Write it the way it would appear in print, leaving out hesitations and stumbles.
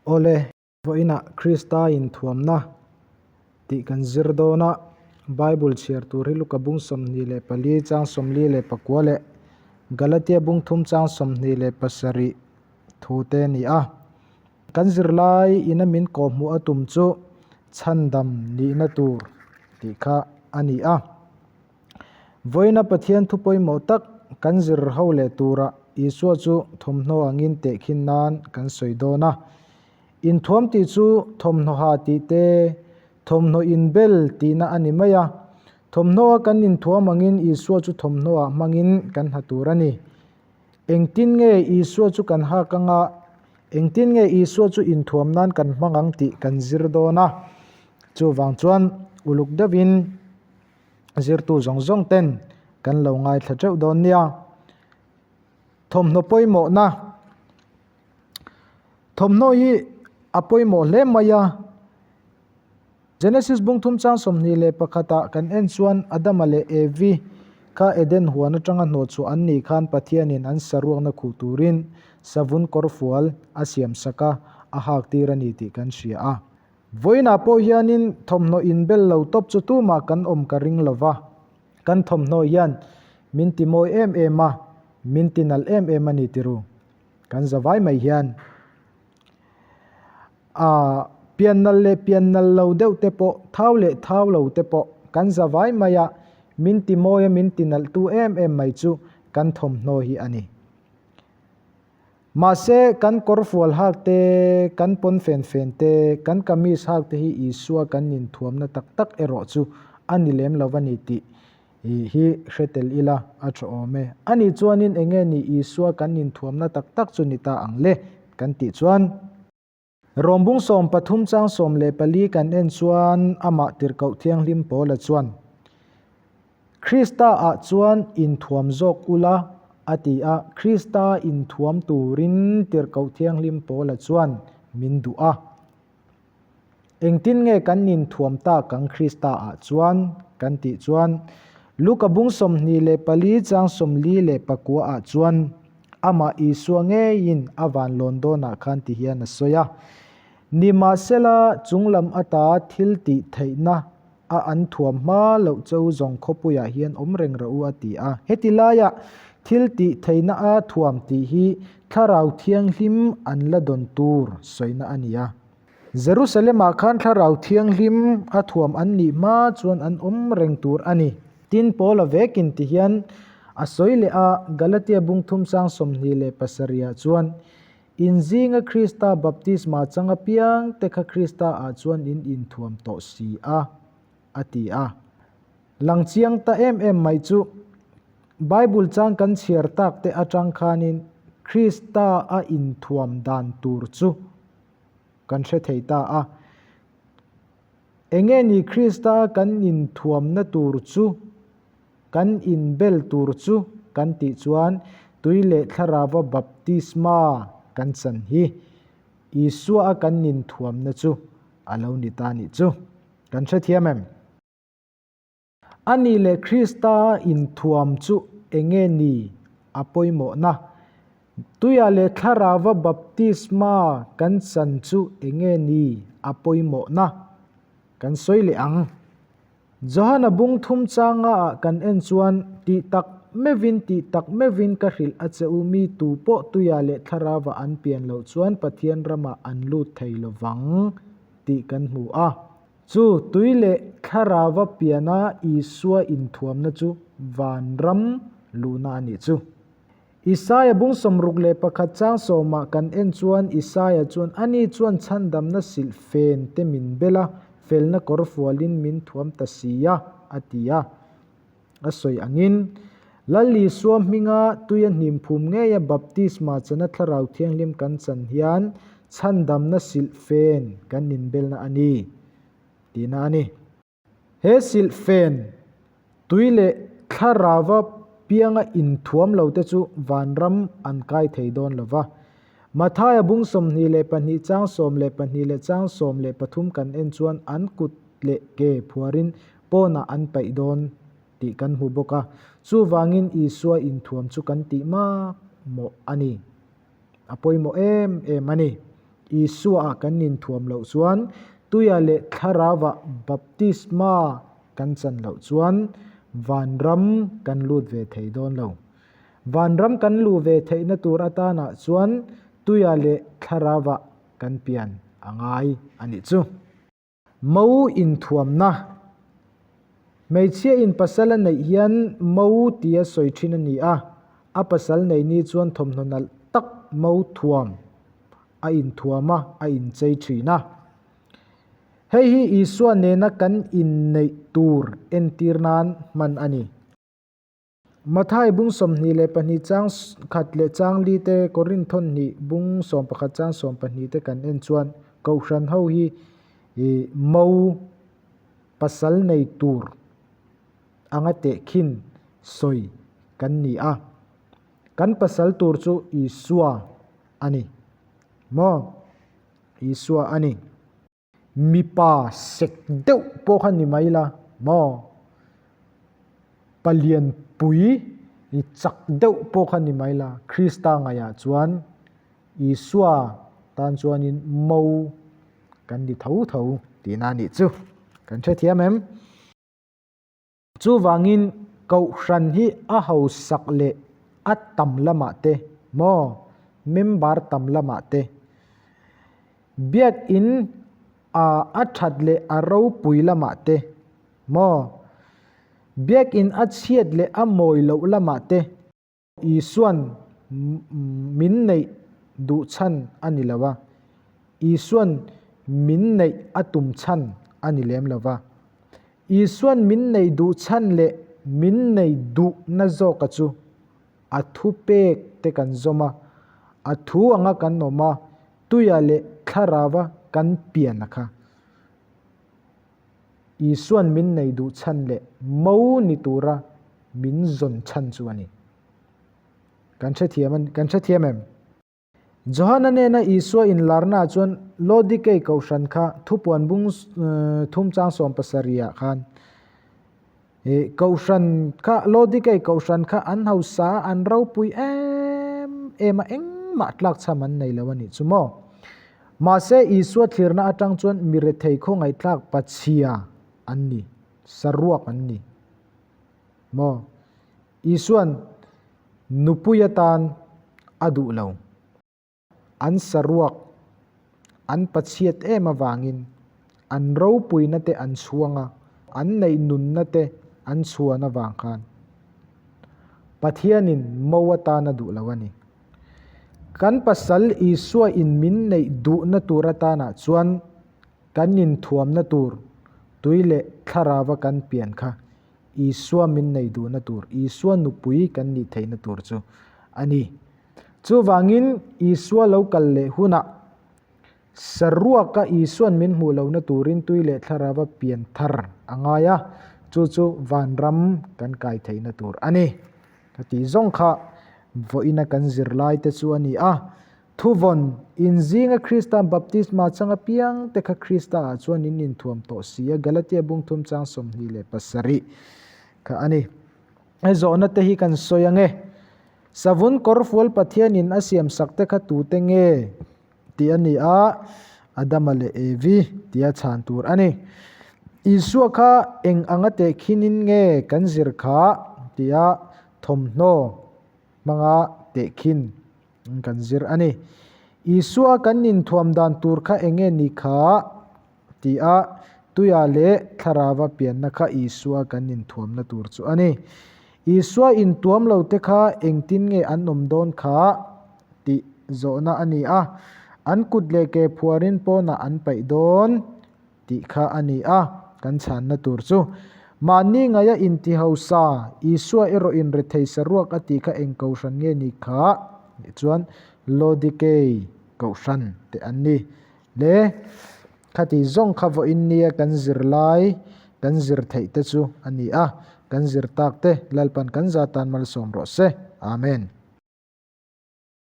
Awle, vawiinah Krista inthuamna tih kan zir dawn a, Bible chhiar tur hi Luka bung 24 chang 44 leh Galatia bung thum chang 27 thu te a ni a. Kan zirlai ina min kawhhmuh a tum chu chhandam nihna tur tih kha a ni a. Vawiina Pathian thu pawimawh tak kan zir ho leh turah Isua chu thawmhnaw angin tehkhin nan kan sawi dawn a. Inthuam tih chu thawmhnaw ha tih te, thawmhnaw inbel tihna a ni mai a. Thawmhnaw a kan inthuam angin Isua chu thawmhnaw ah hmangin kan ha tur a ni. Engtin nge Isua chu kan hak anga, engtin nge Isua chu inthuam nan kan hmang ang tih kan zir dawn a. Chuvang chuan uluk deuhin. Zirtu zawng zawng ten kan lo ngaithla teuh dawn nia. Thawmhnaw pawimawhna Thawmhnaw hi a pawimawh hle mai a. Genesis bung thum chang 21 ah kan en chuan Adama leh Evi kha Eden huan atanga hnawhchhuah an nih khan Pathianin an saruakna khuh turin savun kawrfual a siam sak a, a hak tir a ni tih kan hria a. Vawiinah pawh hianin thawmhnaw inbel lo tawp chu tumah kan awm ka ring lo va, kan thawmhnaw hian min ti mawi em em a, min ti nalh em em a ni tiru. Kan za vai mai hian a pian nalh leh pian nalh lo deuh te pawh, thau leh thau lo te pawh kan za vai mai a, min ti mawi a min ti nalh tu em em mai chu kan thawmhnaw hi a ni. Mahse, kan kawrfual hak te, kan pawn fen fen te, kan kamis hak te hi Isua kan inthuamna tak tak erawh chu a ni lem lo a ni tih hi hre tel ila a tha awm e. Ani chuanin eng nge ni Isua kan inthuamna tak tak chu ni ta ang le kan tih chuan. Rawmbung 13 chang 14 kan en chuan amah tirhkoh thianghlim Paula chuan, Krista ah chuan inthuam zawk ula, a ti a. Krista inthuam turin tirhkoh thianghlim Paula chuan min duh a. Engtin nge kan inthuam tak ang Krista ah chuan? kan tih chuan Luka bung 24 chang 49 ah chuan, Amah Isua ngeiin a van lawn dawnah khan ti hian a sawi a, Nimahsela, chunglam ata thil tih theihna a an thuam hma loh cheu zawng khawpuiah hian awm reng rawh u a ti a. Heti laia thil tih theihna a thuam tih hi Thlarau Thianghlim an la dawn tur sawina a ni a. Jerusalem-ah khan Thlarau Thianghlim a thuam an nih hma chuan an awm reng tur a ni. Tin, Paula vekin ti hian a sawi leh a, Galatia bung thum sang 27 ah chuan, In zinga Krista baptisma chang apiang te kha Krista ah chuan in inthuam tawh si a, a ti a. Lang chiang ta em em mai chu, Bible chang kan chhiar tak te atang khanin Krista a inthuam dan tur chu kan hre thei ta a. Enge ni Krista kan inthuamna tur chu, kan inbel tur chu kan tih chuan tui leh thlarauva baptisma kan chan hi Isua a kan inthuamna chu a lo ni ta nih chu. Kan hrethiam em? A nih leh Krista inthuam chu enge ni a pawimawhna? Tuia leh thlarauva baptisma kan chan chu enge ni a pawimawhna? Kan sawi leh ang. Johana bung thum changa ah kan en chuan tih tak meuhin tih tak meuhin ka hrilh a che u mi tu pawh tuia leh thlarauva an pian loh chuan Pathian ramah an lut thei lovang tih kan hmu a. Chu tui leh thlarauva piana Isua inthuamna chu vanram luhna a nih chu. Isaia bung 61 chang sawmah kan en chuan Isaia chuan ani chuan chhandamna silh fen te min bel a, felna kawr fualin min thuam ta si a, a ti a. A sawi angin, Lal Isua hminga tuia hnim phum ngeia baptisma chana Thlarau Thianghlim kan chan hian chhandamna silh fen kan inbelna a ni, tihna a ni. He silh fen, tui leh thlarauva pianga inthuam lote chu vanram an kai thei dawn lo va. Mathaia bung 22 chang 12 leh chang 13 kan en chuan an kut leh ke phuarin pawnah an paih dawn tih kan hmu bawk a, chuvangin Isua inthuam chu kan tih mak mawh a ni. A pawimawh em em a ni. Isua-ah kan inthuam loh chuan, tuia leh thlarauah baptisma kan chan loh chuan vanram kan lut ve thei dawn lo. Vanram kan luh ve theihna tur atanah chuan tuia leh thlarauah kan pian a ngai a nih chu. Mo inthuamna, Hmeichhia in pasal a neih hian mo tia sawi thin a ni a, a pasal nei ni chuan thawmhnaw nalh tak mo thuam a inthuam a, a inchei thin a. Hei hi Isua nena kan inneih tur entir nan hman a ni. Mathai bung 22 chang khat leh chang li te, Korinth thawnhnih bung 11 chang 12 te kan en chuan Kohhran ho hi mo pasal nei tur anga tehkhin sawi kan ni a. Kan pasal tur chu Isua a ni. Maw? Isua a ni. Mipa sek deuh pawh kha ni mai la maw? Palian pui i chak deuh pawh kha ni mai la, Krista ngaihah chuan Isua tan chuanin mo kan ni tho tho tihna a nih chu. Kan hrethiam em? Chuvangin Kohhran hi a hausak leh a tam lamah te maw, member tam lamah te, Biakinn a a that leh a ropui lamah te maw, Biakinn a chhiat leh a mawi loh lamah te, Isuan min neih duh chhan a ni lo a, Isuan min neih a tum chhan a ni lem lo va. Isuan min neih duh chhan leh min nei duhna zawka chu a thupek te kan zawm a, a thu anga kan awm a, tuia leh thlarauva kan pian a kha. Isuan min nei duh chhan leh mo ni tura min zawn chhan chu a ni. Kan hrethiam a, kan hrethiam em? Johana nena Isua inlarnaah chuan Laodikei kohhran kha thupuan bung thum chang 70 ah khan kohhran kha Laodikei kohhran kha an hausa a, an ropui em em a, engmah tlakchham an nei lo a nih chu maw? Mahse Isua thlirna atang chuan mi rethei khawngaihthlak pachhia an ni, saruak an ni maw? Isua'n nupui atan a duh lo. An saruak an pachhiat em avangin an ropuina te an chhuang a, an neih nunna te an chhuan avang khan Pathianin mo atan a duh lo a ni. Kan pasal Isua in min neih duhna tur atanah chuan kan inthuamna tur tui leh thlarauva kan pian kha Isua min nei duhna tur, Isua nupui kan nih theihna tur chu a ni. Chuvangin Isua lo kal leh hunah saruaka Isuan min hmuh lohna turin tui leh thlarauva pian thar a ngai a, chu chu vanram kan kai theihna tur a ni. Ka tih zawng kha vawiina kan zirlaite chu a ni a. Thuvawn, Inzinga Krista baptisma chang apiang te kha Krista ah chuan in inthuam tawh si a, Galatia bung thum chang 27 kha a ni. He zawhna te hi kan sawi ang e. Savun kawrfual Pathianin a siam sak te kha tute nge tih a ni a, Adama leh Evi tia chhan tur a ni. Isua kha eng anga tehkhinin nge kan zir kha tia thawmhnaw hmanga tehkhin kan zir a ni. Isua kan inthuam dan tur kha eng nge ni kha? ti a, tuia leh thlarauva pianna kha Isua kan inthuamna tur chu a ni. Isua intuam lo te kha engtin nge an awm dawn kha? tih zawhna a ni a, an kut leh ke phuarin pawnah an paih dawn. Tih kha a ni a, kan chhanna tur chu. Mahni ngaia inti hausa, Isua erawh in rethei saruak a tih kha eng kohhran nge ni kha? Tih chuan Laodikei kohhran te an ni. Le, khati zawng kha vawiin nia kan zir lai, kan zir theih te chu a ni a, kan zir tak te Lalpan kan za tan malsawm rawh se. Amen.